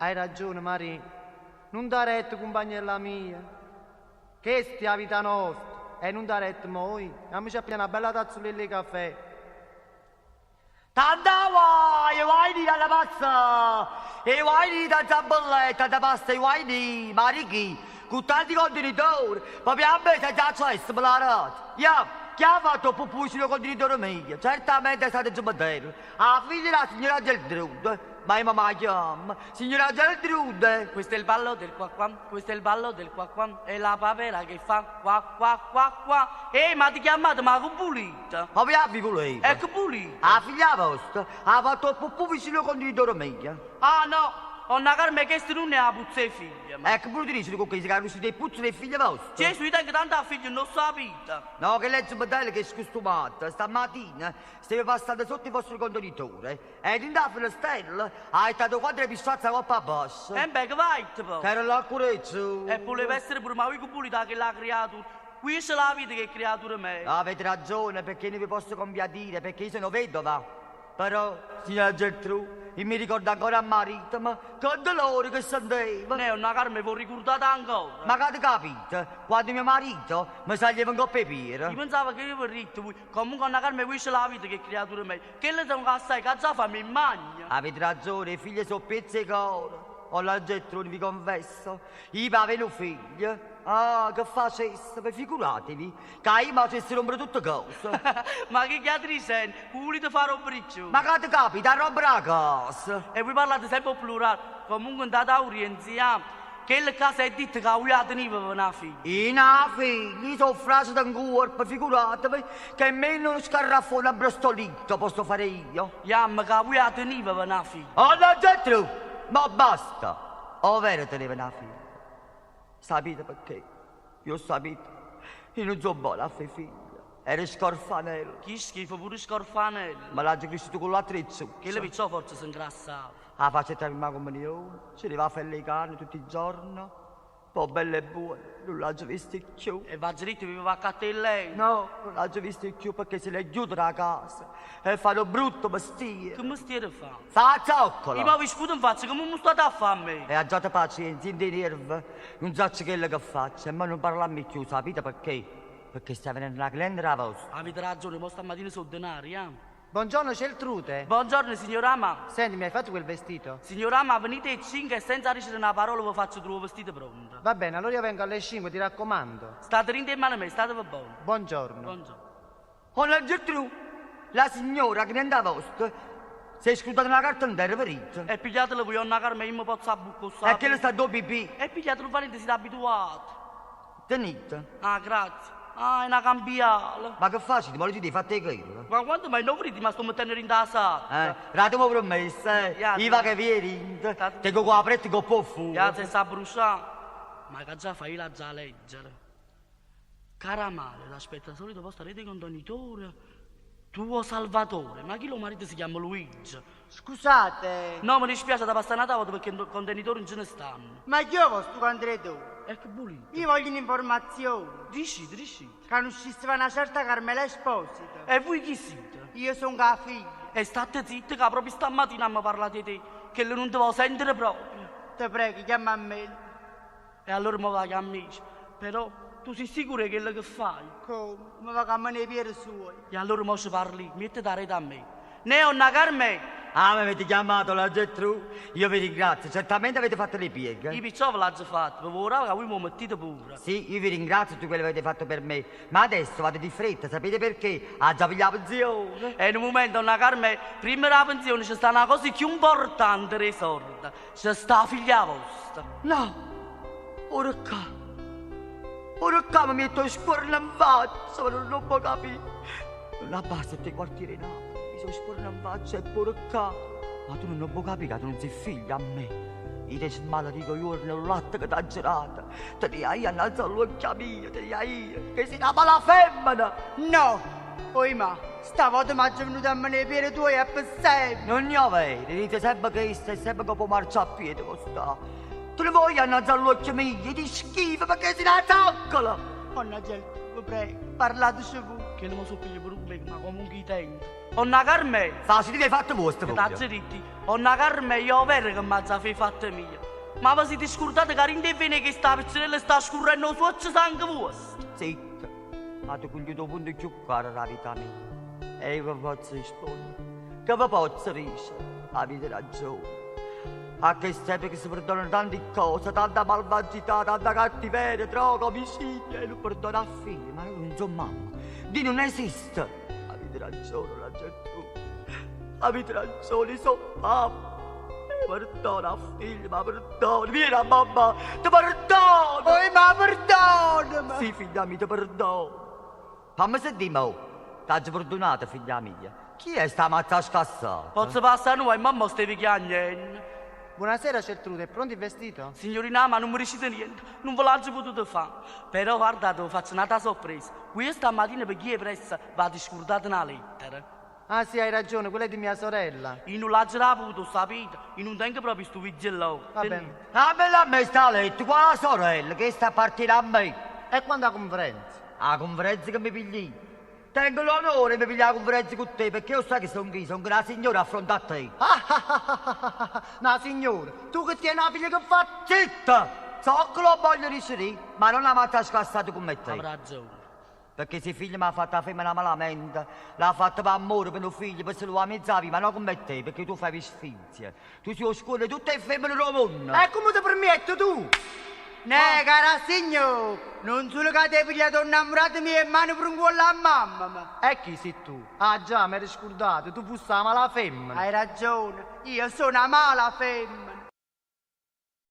Hai ragione Marì, nun da retta cumpagnella mia. Chesta è 'a vita nosta e nun da retta mo, oi, jammoce a piglià na bella tazzulella 'e cafè. Tanta guai, guai di dalla pazza, e guai di tanta bellezza, tanta pasta e guai di Marichì, con tanti contenitori, proprio a me senza accesso me l'ha dato. Ja, chi ha fatto 'o pupù vicino 'o contenitore mio? Certamente è stato Giumpitello, 'a figlia d' 'a signora Geltrude. Ma io m' 'a chiammo, signora Geltrude! Questo è il ballo del qua qua, questo è il ballo del qua qua, è la papera che fa qua qua qua qua. Ehi, ma ti chiamate, ma che vulite? Ma vi vi vulevo? E che vulite? 'A figlia vostra ha fatto 'o pupù vicino 'o contenitore mio. Ah no, 'onna Carme chesta nun è 'a puzza 'e figliema. E che vulite dicere cu chesto, ca riuscite 'e puzza d' 'e figlie voste? Gesù, io tengo tanta figlie, nun 'o ssapite? No, chella è Zumpetella che è scustumata. Stammatina steva passando sotto il vostro contenitore e dint' 'a fenestella ha jettato quattro pisciazze 'a copp' 'a E beh, che vaite po'? Che era l'acqua E puleva essere pure, ma voi che vulite 'a chella creatura? Qui ce l'avite che creatura meglio. Avete ragione, perché non vi posso compiatire, perché io sono vedova. Però, signora Geltrù, io mi ricordo ancora a maritmo, che dolore che senteva. Ne, 'onna Carme, v'o ricurdate ancora? Ma che avete capito? Quando mio marito mi saglieva 'ncopp' 'e piede. Io pensavo che avevo ritto voi. Comunque, 'onna Carme, voi ce l'avite che creatura meglio. Chella te assai che già fa mi magna. Avete ragione, 'e figlie sono piezze 'e core. 'Onna Geltrù, vi confesso, io per avere un figlio, ah, che facesse, figuratevi, che io mi facessi rompere tutte cose. Ma che chiatri senti? Volete fare un briccio? Ma che ti capita, a rompere la casa? E voi parlate sempre al plurale. Comunque andate a Urienzia. Che casa è detto che voi teneva una figlia. In una figlia, sono frase in corpo, figuratevi, che meno uno scarrafone a brustolito posso fare io. Iamma che voi teneva una figlia. 'Onna Geltrù, ma basta! Overo teneva una figlia. Sapete perché? Io ho sapete, io non sono buono a fare figlia. Era scorfanello. Che schifo, pure scorfanello. Ma l'ha cresciuto con l'attrezzo. Che le picciò forse si ingrassava. 'A facette la prima comunione, ci deve fare le carne tutti i giorni. Poi bella e buona, non l'ho vista più. E va dritto, viveva a te lei? No, non l'ho vista più perché se l'è chiusa da casa. E fa un brutto mestiere. Che mestiere fa? Fa la zoccola. Io mi vi sputo in faccia, come mi state a fare a me? E aggiate pazienza, in dei nervi. Non so quello che faccio, e ma non parlarmi più, sapete perché? Perché sta venendo la cliente da vostra. Avete ragione, ma stamattina sono denari, eh? Buongiorno Geltrude. Buongiorno signora Ama. Senti, mi hai fatto quel vestito? Signora Ama, venite alle 5 e senza ricevere una parola vi faccio trovare vestito pronto. Va bene, allora io vengo alle 5, ti raccomando. State dentro in mano a me, state buoni. Buongiorno. Buongiorno. 'Onna Geltrù, la signora cliente vostra si è scrutata una carta in terra, verito. E pigliatela voi, 'onna Carmen, io mi posso abbuccare. E che le sta do pipì? E pigliatelo valente, siete abituati. Tenete. Ah, grazie. Ah, è una cambiale. Ma che facile, ma ti fate quello? Ma quando mai non volete, ma sto mettendo in da sala. Eh, datemi promessa, eh. Iva che vieni, tengo qua aperto con po' Ya se sta bruciando. Ma che già fai la già leggere. Cara male, l'aspetta solito posto a rete contenitore. Tuo Salvatore, ma chi lo marito si chiama Luigi? Scusate. No, mi dispiace da passare una tavola perché i contenitori non ce ne stanno. Ma io vostro contenitore. E che volete? Io voglio un'informazione. Dicite, dicite. Conosciste una certa Carmela Esposito. E voi chi siete? Io sono la figlia. E state zitta che proprio stamattina mi parlate di te, che non ti voglio sentire proprio. Te prego, chiama a me. E allora mi va a Però tu sei sicuro di quello che fai? Come? Mi va a nei piedi suoi. E allora mo ci parli, metti da rete a me. Ne 'onna Carmen! Ah, mi avete chiamato la Geltrù? Io vi ringrazio, certamente avete fatto le pieghe. I picciò ve l'ho già fatto, vi vorrei che voi mi mettete pure. Sì, io vi ringrazio di quello che avete fatto per me, ma adesso vado di fretta, sapete perché? Ha già pigliato la pensione. E in un momento, 'onna Carmen, prima della pensione c'è sta una cosa più importante dei soldi. C'è sta la figlia vostra. No, ora qua. Ora qua mi metto scorno in faccia, ma non lo può capire. Non abbassa te quartiere Napoli, mi sono scorno in faccia e pure qua. Ma tu non puoi capire che tu non sei figlia a me. Io ti smaledico giorno il latte che ti ha girato. Te ne hai innalzato l'occhio mio, te ne hai che sei una mala femmina. No, oi ma, stavolta mi è venuta a me nei piedi tuoi e per sempre. Non ne ho vero, dite sempre che stai sempre che può marciapiede questa. Tu ne vuoi innalzare l'occhio mio, ti schifo perché sei una zoccola. 'Onna Geltrù, vi prego, parlateci voi. Che non mi so piglio per un ma comunque i tento. Onna Carmè! Faciteve 'e fatte vuoste Che vuje. t'aggio ditto io? Onna Carmè, io overo che m'aggia fa 'e fatte mie. Ma ve site scurdate ca dint' 'e vene 'e chesta piccerella sta scurrenno 'o suoccio sangue vuosto? Zitta, ate cugliuto 'o punto cchiù caro d' 'a vita mia. E io ve pozzo rispondere. Che ve pozzo dicere? Avite ragione. A chest'epoca se perdonano tanti ccose, tanta malvagità, tanta cattiveria, droga, omicidio, e nun perdono a figli, ma io nun so' mamma. Dio nun esiste. Avite ragione, la Geltrude. Avite ragione, io so' mamma. E perdono a figli, ma perdono. Vieni a mammà, te perdono. Oi ma perdonami. Sì, figlia mia, te perdono. Famme sentì mo, t'aggio perdonato, figlia mia. Chi è sta mazza scassata? Pozzo passà nu guaio, mamma stevi chiagnenno. Buonasera Geltrude, è pronto il vestito? Signorina, ma nun mi dicite niente, nun ve l'aggio potuto fare. Però guardate, vi faccio un'altra sorpresa. Qui stamattina per chi è pressa v'avete scordato una lettera. Ah sì, hai ragione, quella è di mia sorella. Io non l'aggio avuto, sapete? Io non tengo proprio sto vizio là. Va bene. Ah, me l'ha messa a letto, qua la sorella che sta a partire a me. E quando la conferenza? La conferenza che mi pigli? Tengo l'onore di pigliare la conferenza con te, perché io sai che sono chi, sono una signora a fronte a te. Ah, ah, ah, ah, ah, ah. No, signore, tu che tieni una figlia che fa... Zitta! So che lo voglio riuscire, ma non la mazza scassata come te. Ha ragione. Perché se figlio mi ha fatto la femmina malamente, l'ha fatto per amore per un figlio, per se lo ammezzava, ma non come te, perché tu fai sfizia. Tu sei oscuro di tutte le femmine del mondo. E come ti permetti tu? Ne, cara signor, non solo che ti hai pigliato innamorato mia e mano per un collo a mamma, ma E chi sei tu? Ah già, mi ero scordato, tu fossi la mala femmina. hai ragione, io sono una mala femmina.